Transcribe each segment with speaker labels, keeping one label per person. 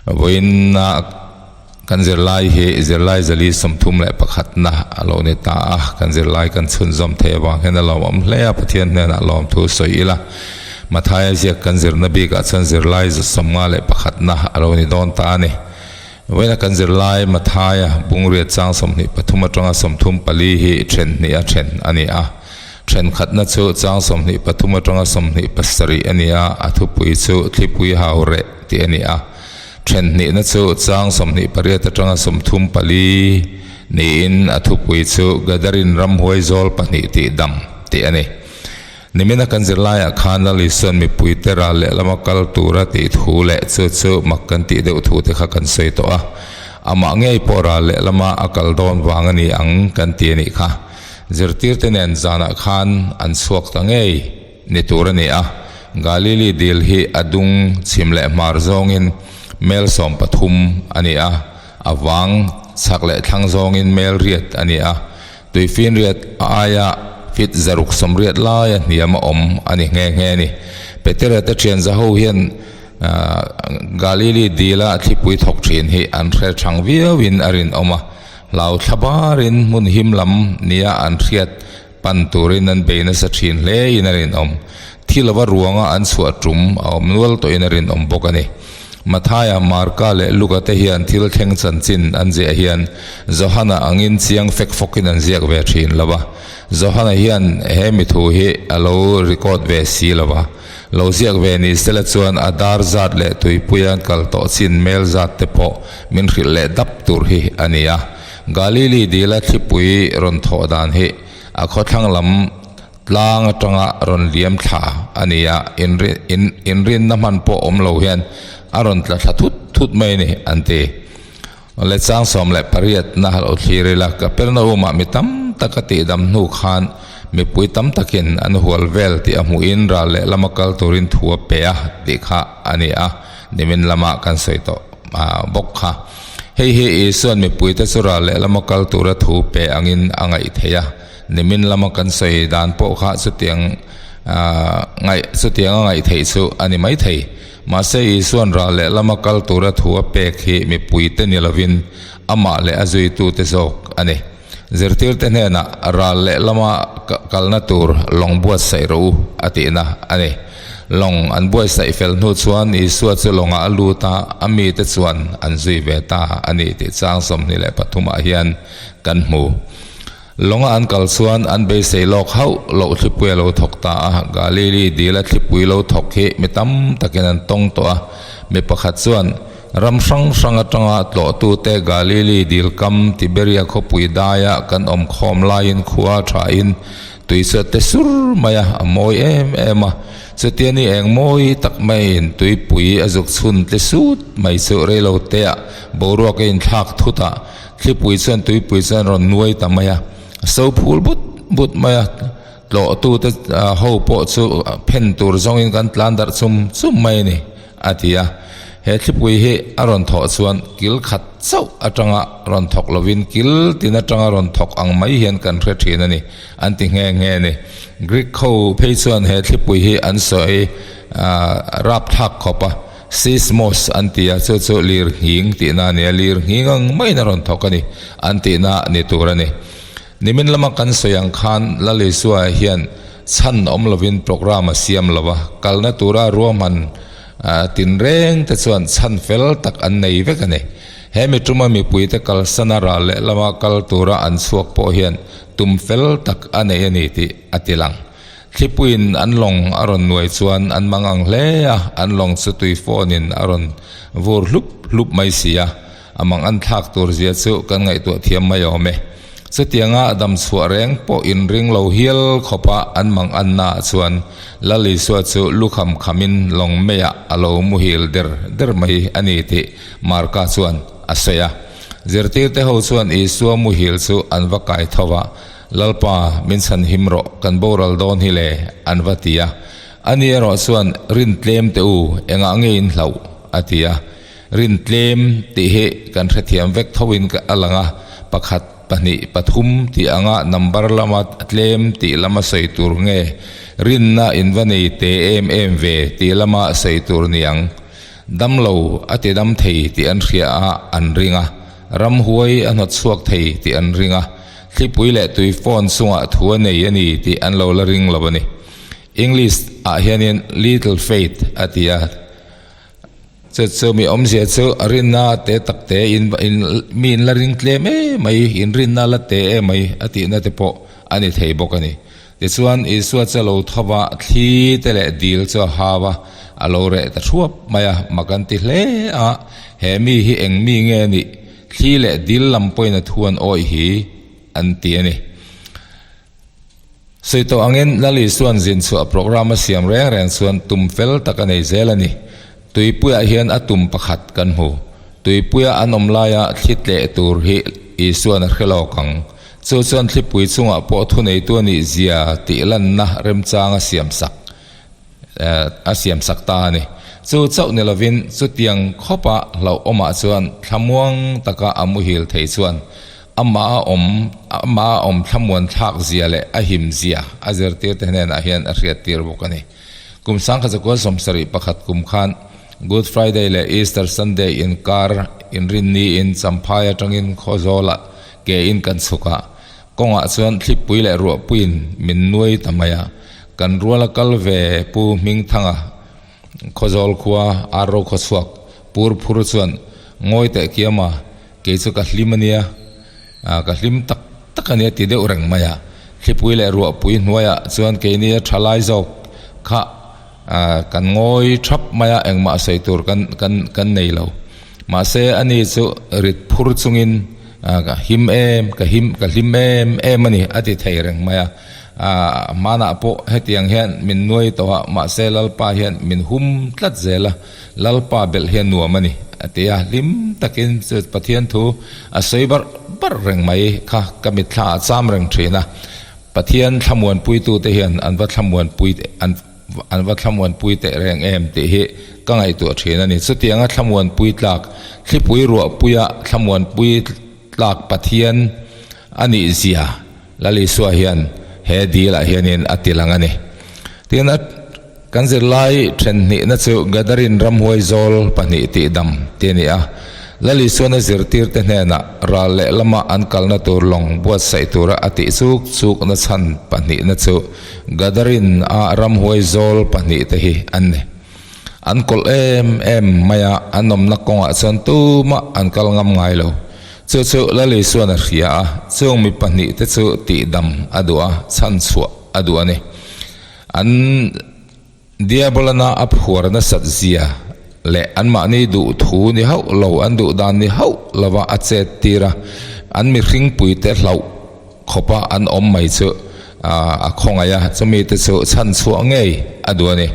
Speaker 1: Vawiinna kan zirlai hi zirlai zali 31na a lo ni ta a, kan zirlai kan chhunzawm thei avang hian a lawmawm hle a, Pathian hnenah lawmthu sawi ila. Mathaia ziak kan zirna bikah chuan zirlai 51na a lo ni dawn ta a ni. Vawiina kan zirlai Mathaia bungriat chang 23 atanga 34 hi then hnih a then a ni a. Thenkhatna chu chang 23 atanga 27 a ni a, a thupui chu Thlipui Hau Reh tih a ni a. Then hnihna chu chang 28 atanga 34 niin a thupui chu Gadarin Ramhuai Zawl Pahnih Tih Dam tih a ni. Nimina kan zirlaiah khan Lal Isuan mipuite ral lehlama kal tura tih thu leh chu chu mak kan tih deuh thu te kha kan sawi tawh a. Amah ngei pawh ral lehlama a kal dawn vang a ni ang kan ti a nih kha. Zirtirte nen zanah khan an chhuak ta ngei ni tur a ni a. Galili dil hi a dung chhim leh hmar zawngin mel 13 a ni a, a vang chhak leh thlang zawngin mel riat a ni a. Tuifinriat a aia fit 680 laia hniam a awm a ni nghe nghe a ni. Petera te thian zaho hian Galili dila thlipui thawk thin hi an hre thang viauin a rinawm a, hlau thla barin hmun him lam nia an hriat pan turin an bei nasa thin hlein a rinawm. Thi lova ruanga an chhuah tum a awm nual tawhin a rinawm bawk a ni. Mathaia, Marka leh Luka te hian thil thleng chanchin an ziah hian Johana angin chiang fek fawkin an ziak ve thin lo va. Johana hian he mi thu hi a lo record ve si lo va. Lo ziak ve ni sela chuan a dar zat leh tuipuia an kal tawh chin mel zat te pawh min hrilh leh dap tur hi a ni a. Galili dila thlipui rawn thawh dan hi a khawthlang lam Tlang atanga rawn liam thla a ni a, inrinna hman pawh awm lo hian a rawn tla thla thut thut mai a ni, an ti. Awle chang 18 na lo thlir ila, Kapernaum-ah mi tam tak a tihdam hnu khan mipui tam takin an hual vel tih a hmuhin ral lehlam a kal turin thu a pe a tih kha a ni a, nimin lama kan sawi tawh bawk kha. Hei hi Isua'n mipuite chu ral lehlam a kal tura thu pe angin a ngaih theih a. Nimin lama kan sawi dan pawh kha chutiang ngaih chutiang a ngaih theih chu a ni maithei. Mahse Isua'n ral leh lama kal tura thu a pek hi mipuite ni lovin amah leh a zuitute zawk a ni. Zirtirte hnenah ral leh lama kalna tur lawng buatsaih rawh u a tihna a ni. Lawng an buatsaih fel hnu chuan Isua chu lawngah a lut a, a mite chuan an zui ve ta a ni tih chang 23 ah hian kan hmu. Lawnga an kal chuan an beisei lawk hauh loh thlipui a lo thawk ta a, Galili dila thlipui lo thawk hi mi tam takin an tawng tawh a. Mi pakhat chuan, Ram hrang hrang atanga tlawhtute Galili dil kam Tiberia khawpui daia kan awm khawm laiin khua thain tui chu a te sur mai a, a mawi em em a. Chutia ni eng mawi tak maiin tuipui a zuk chhun tle sut mai chu reiloteah boruak a inthlak thut a, Thlipui chuan tuipui chuan rawn nuai ta mai a, a so phul but but mai a, tlawhtute ho pawh chu phen tur zawngin kan tlan darh chum chum mai a ni, a ti a. He thlipui hi a rawn thawh chuan kil khat chauh atanga rawn thawk lovin kil tin atanga rawn thawk ang mai hian kan hre thin a ni, an ti nghe nghe a ni. Greek ho phei chuan he thlipui hi an sawi rapthlak khawp a. Seismos an ti a, chu chu lir nghing tihna a ni a, lir nghing ang maiin a rawn thawk a ni an tihna ni tur a ni. Nimin lama kan sawi ang khan Lal Isua hian chhan awm lovin programme a siam lo a, kalna tura ruahman tinreng te chuan chhan fel tak an nei vek a ni. He mi tuma mipuite kalsana ral lehlama kal tura an chhuak pawh hian tum fel tak a nei a ni tih a ti lang. Thlipuiin an lawng a rawn nuai chuan an mang ang hle a, an lawng chu tui phone-in a rawn vur hlup hlup mai si a, a mang an thlak tur zia chu kan ngaihtuah thiam mai awm e. Chutianga dam chhuah reng pawh inring lo hial khawpa an mang annaah chuan Lal Isua chu lukham khamin lawng meiah a lo muhil der der mai a ni tih Marka chuan a sawi a. Zirtirte ho chuan Isua muhil chu an va kai tho va, Lalpa, min chhan him rawh, kan boral dawn hi le, an va ti a. Ani erawh chuan, Rin tlem teh u, engah nge in hlauh? a ti a. Rin tlem tih hi kan hrethiam vek thoin a lang a, pakhat, pahnih, pathum tih anga number lama tlem tih lama sawi tur nge, rinna in va nei te em em ve tih lama sawi tur ni ang. Damlo a ti dam thei tih an hria a, an ring a. Ramhuai a hnawt chhuak thei tih an ring a. Thlipui leh tui phone chungah thu a nei a ni tih an lo la ring lo a ni. English ah hianin little faith a ti a. Chu chu mi awmzia chu a rinna te tak te in in mi in la ring tlem em mai, in rinna la te em mai a tihna te pawh a ni thei bawk a ni. Tichuan Isua chu a lo tho va, thli te leh dil chu a hau a, a lo reh ta thuap mai a, mak an ti hle a, he mi hi eng mi nge nih, thli leh dil lam pawhin a thu an awih hi an ti a ni. Sawi tawh angin Lal Isua'n zin chhuah programme a siam reng reng chuan tum fel tak a nei zel a ni. Tuipuiah hian a tum pakhat kan hmu. Tuipuia an awm laia thli tleh tur hi Isua'n a hre lawk ang. Chu chuan thlipui chungah pawh thuneitu a nih zia tih lanna remchang a siam sak a siam sak ta a ni. Chu chauh ni lovin chutiang khawpa hlauhawmah chuan thlamuang taka a muhil thei chuan Amah a awm, amah a awm thlamuan thlak zia leh a him zia a zirtirte hnenah hian a hriattir bawk a ni. Kum 1971 kum khan Good Friday leh Easter Sunday inkar inrinniin Champhai atangin Khawzawlah ke in kan chhuk a, kawngah chuan thlipui leh ruahpuiin min nuai ta mai a, kan ruala kal ve Pu Hmingthanga Khawzawl khua Arro khawchhuak pur phur chuan ngawi teh kiama Kei chu ka hlim a nia, ka hlim tak tak a nia ti deuh reng mai a. Thlipui leh ruahpui hnuaiah chuan keini a tha lai zawk kha kan ngawi thap mai a, engmah sawi tur kan kan kan nei lo. Mahse ani chu rit phur chungin ka him em, ka him ka hlim em em a ni a ti thei reng mai a. Hmanah pawh hetiang hian min nuai tawh a, mahse Lalpa hian min hum tlat zel a. Lalpa belh hian nuam a ni, a ti a. Hlim takin chu Pathian thu a sawi barh barh reng mai kha ka mitthla ah cham reng thin a. Pathian thlamuanpuitute hian an va thlamuanpui an an va thlamuanpui teh reng em tih hi ka ngaihtuah thin a ni. Chutianga thlamuanpui tlak, thlipui ruahpuia thlamuanpui tlak Pathian a nih zia Lal Isua hian he dil ah hianin a ti lang a ni. Tin a. Kan zirlai then hnihna chu Gadarin ramhuai zawl pahnih tih dam ti a ni a. Lal Isuana zirtirte hnenah ral leh lama an kalna tur lawng buatsaih tura a tih chuk chukna chhan pahnihna chu Gadarin a ramhuai zawl pahnih te hi an ni. An kawlh em em mai a, an awmna kawngah chuan tumah an kal ngam ngai lo. Chu chu Lal Isuan a hria a, chung mi pahnih te chu tih dam a duh a, chhan chhuah a duh a ni. An Diabolana a phuar nasat zia leh anmahni duh thu ni hauh lo, an duh dan ni hauh lova a chet tir a, an mihringpuite hlauh khawpa an awm mai chu a khawngaih a, chumi te chu chhan chhuah ngei a duh a ni.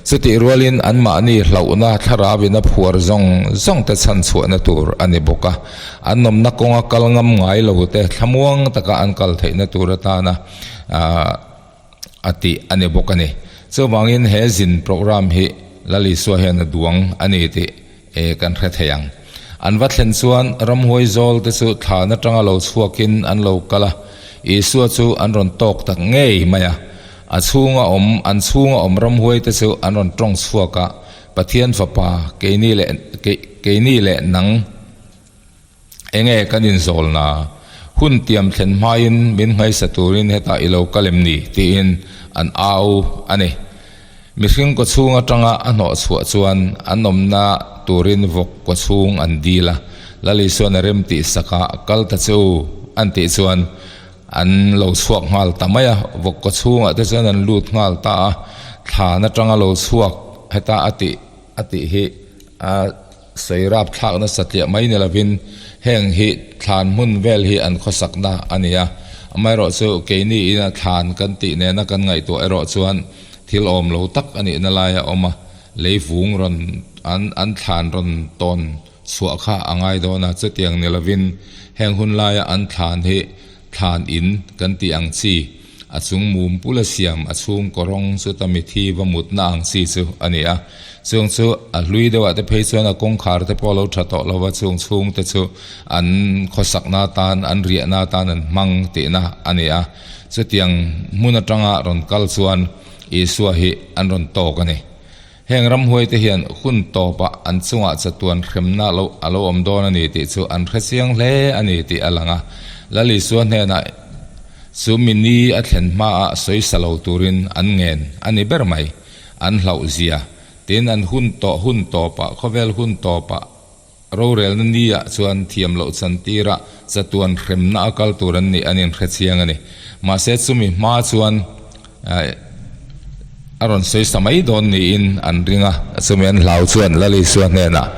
Speaker 1: Chutih rualin anmahni hlauhna thlarauin a phuar zawng zawng te chhan chhuahna tur a ni bawk a, an awmna kawnga kal ngam ngai lo te thlamuang taka an kal theihna tur atana a tih a ni bawk a ni. Chuvangin he zin programme hi Lal Isua hian a duang a ni tih kan hre thei ang. An va thlen chuan ramhuai zawl te chu thlan atanga lo chhuakin an lo kal a, Isua chu an rawn tawk tak ngei mai a. A chhunga awm, an chhunga awm ramhuai te chu an rawn tawng chhuak a, Pathian Fapa, keini leh keini leh nang, Enge kan inzawlna? Hun tiam thlen hmain min nghaisa turin hetah i lo kal em ni? tiin an au a ni. Mihring kawchhung atanga a hnawh chhuah chuan an awmna turin vawk kawchhung an dil a, Lal Isuan a rem tih sakah kal ta che u an tih chuan an lo chhuak nghal ta mai a, vawk kawchhungah te chuan an lut nghal ta a, thlan atanga lo chhuak heta a tih a tih hi a Sawi rap thlak nasa tliah mai ni lovin heng hi thlan hmun vel hi an khawsakna a ni a, amaherawh chu keini ina thlan kan tih nena kan ngaihtuah erawh chuan thil awm lo tak a nihna lai a awm a, lei vung rawn an an thlan rawn tawn chhuah kha a ngai dawn a, chutiang ni lovin heng hun laia an thlan hi thlan in kan tih ang chi a chung mum pula siam a chhung kawrawng chuta mithi va mutna ang chi chu a ni a. Chung chu a hlui deuhah te phei chuan a kawngkhar te pawh a lo tha tawh lo va, chung chhung te chu an khawsakna atan, an riahna atan an hmang tihna a ni a. Chutiang hmun atanga rawn kal chuan Isua hi an rawn tawk a ni. Heng ramhuaite hian hun tawpah an chungah chatuan hremna lo a lo awm dawn a ni tih chu an hre chiang hle a ni tih a lang a. Lal Isua hnenah chu mi ni a thlen hmaah sawisa lo turin an ngen a ni ber mai. An hlauh zia. Tin, an hun tawh hun tawpah, khawvel hun tawpah, Rorelna ni ah chuan thiam loh chantir ah chatuan hremna a kal tur an nih an inhre chiang a ni. Mahse chumi hma chuan a rawn sawi sa mai dawn niin an ring a, chumi an hlau chuan Lal Isua hnenah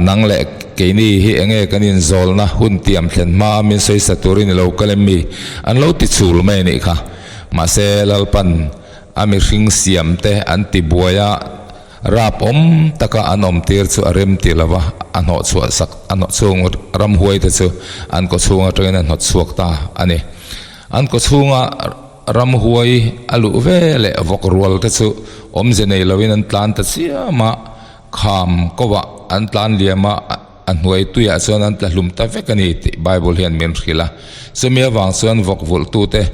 Speaker 1: nang leh keini hi enge kan inzawlna hun tiam thlen hma a min sawi sa turin i lo kal em mi? An lo ti chul mai a nih kha. Mahse Lalpan a mihring siam te an ti buai a, Rap awm taka an awm tir chu a rem ti lo va, a hnawh chhuah sak a hnawh chhung ramhuai te chu an kaw chhung atangin a hnawt chhuak ta a ni. An kaw chhunga ramhuai a luh ve leh vawk rual te chu awmze nei loin an tlan ta chiam a, kham kovah an tlan liam a, a hnuai tuiah chuan an tla hlum ta vek a ni tih Bible hian min hrilh a. Chumi avang chuan vawk vulhtute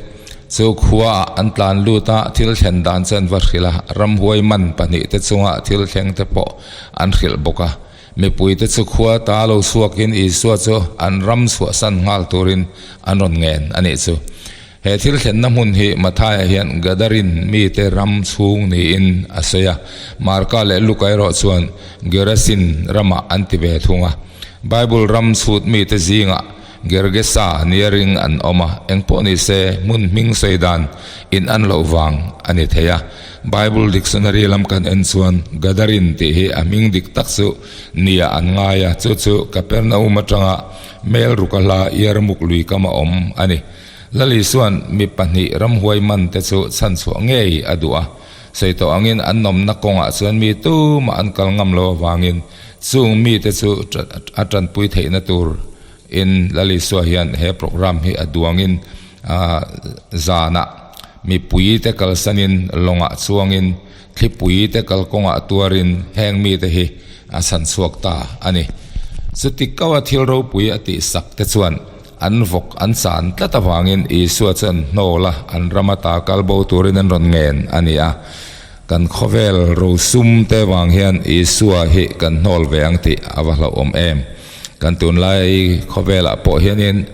Speaker 1: chu khuaah an tlan lut a, thil thlen dan chu an va hrilh a, ramhuai man pahnihte chunga thil thlengte pawh an hrilh bawk a. Mipuite chu khua ta lo chhuakin Isua chu an ram chhuahsan nghal turin an rawn ngen a nih chu. He thil thlenna hmun hi Mathaia hian Gadarin mite ram chhung niin a sawi a, Marka leh Luka erawh chuan Gerasin ramah an ti ve thung a. Bible ram chhut mite zingah Gergesa nia ring an awm a, engpawh ni se hmun hming sawi dan in an loh vang a ni thei a. Bible dictionary lam kan en chuan Gadarin tih hi a hming dik tak chu nia an ngai a, chu chu Kapernaum atanga Mel ruka hla Yarmuk lui kam a awm a ni. Lal Isua'n mi pahnih ramhuai man te chu chhanchhuah ngei a duh a, sawi tawh angin an nawmna kawngah chuan mi tumah an kal ngam lo avangin chung mite chu a tanpui theihna tur in Lal Isua hian he programme hi a duangin zanah mipui te kalsanin lawngah chuangin thlipui te kalkawngah tuarin heng mite hi a chhanchhuak ta a ni. Chuti kau a thil ropui a tihsak te chuan An vawk an chan tlat avangin Isua chu an hnawl a, an ram ata kal bo turin an rawn ngen a ni a. Kan khawvel rosum te vang hian Isua hi kan hnawl ve ang tih a va hlauhawm em. Kan tunlai khawvelah pawh hianin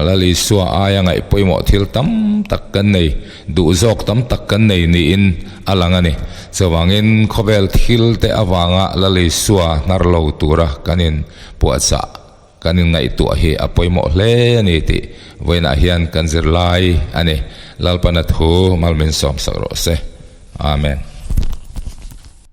Speaker 1: Lal Isua aia ngaih pawimawh thil tam tak kan nei, duh zawk tam tak kan nei niin a lang a ni. Chuvangin khawvel thil te avanga Lal Isua hnar lo tura kan inpuahchah Kan inngaihtuah hi a pawimawh hle a ni tih vawiinah hian kan zirlai a ni. Lalpana thu mal min sawmsak rawh se. Amen.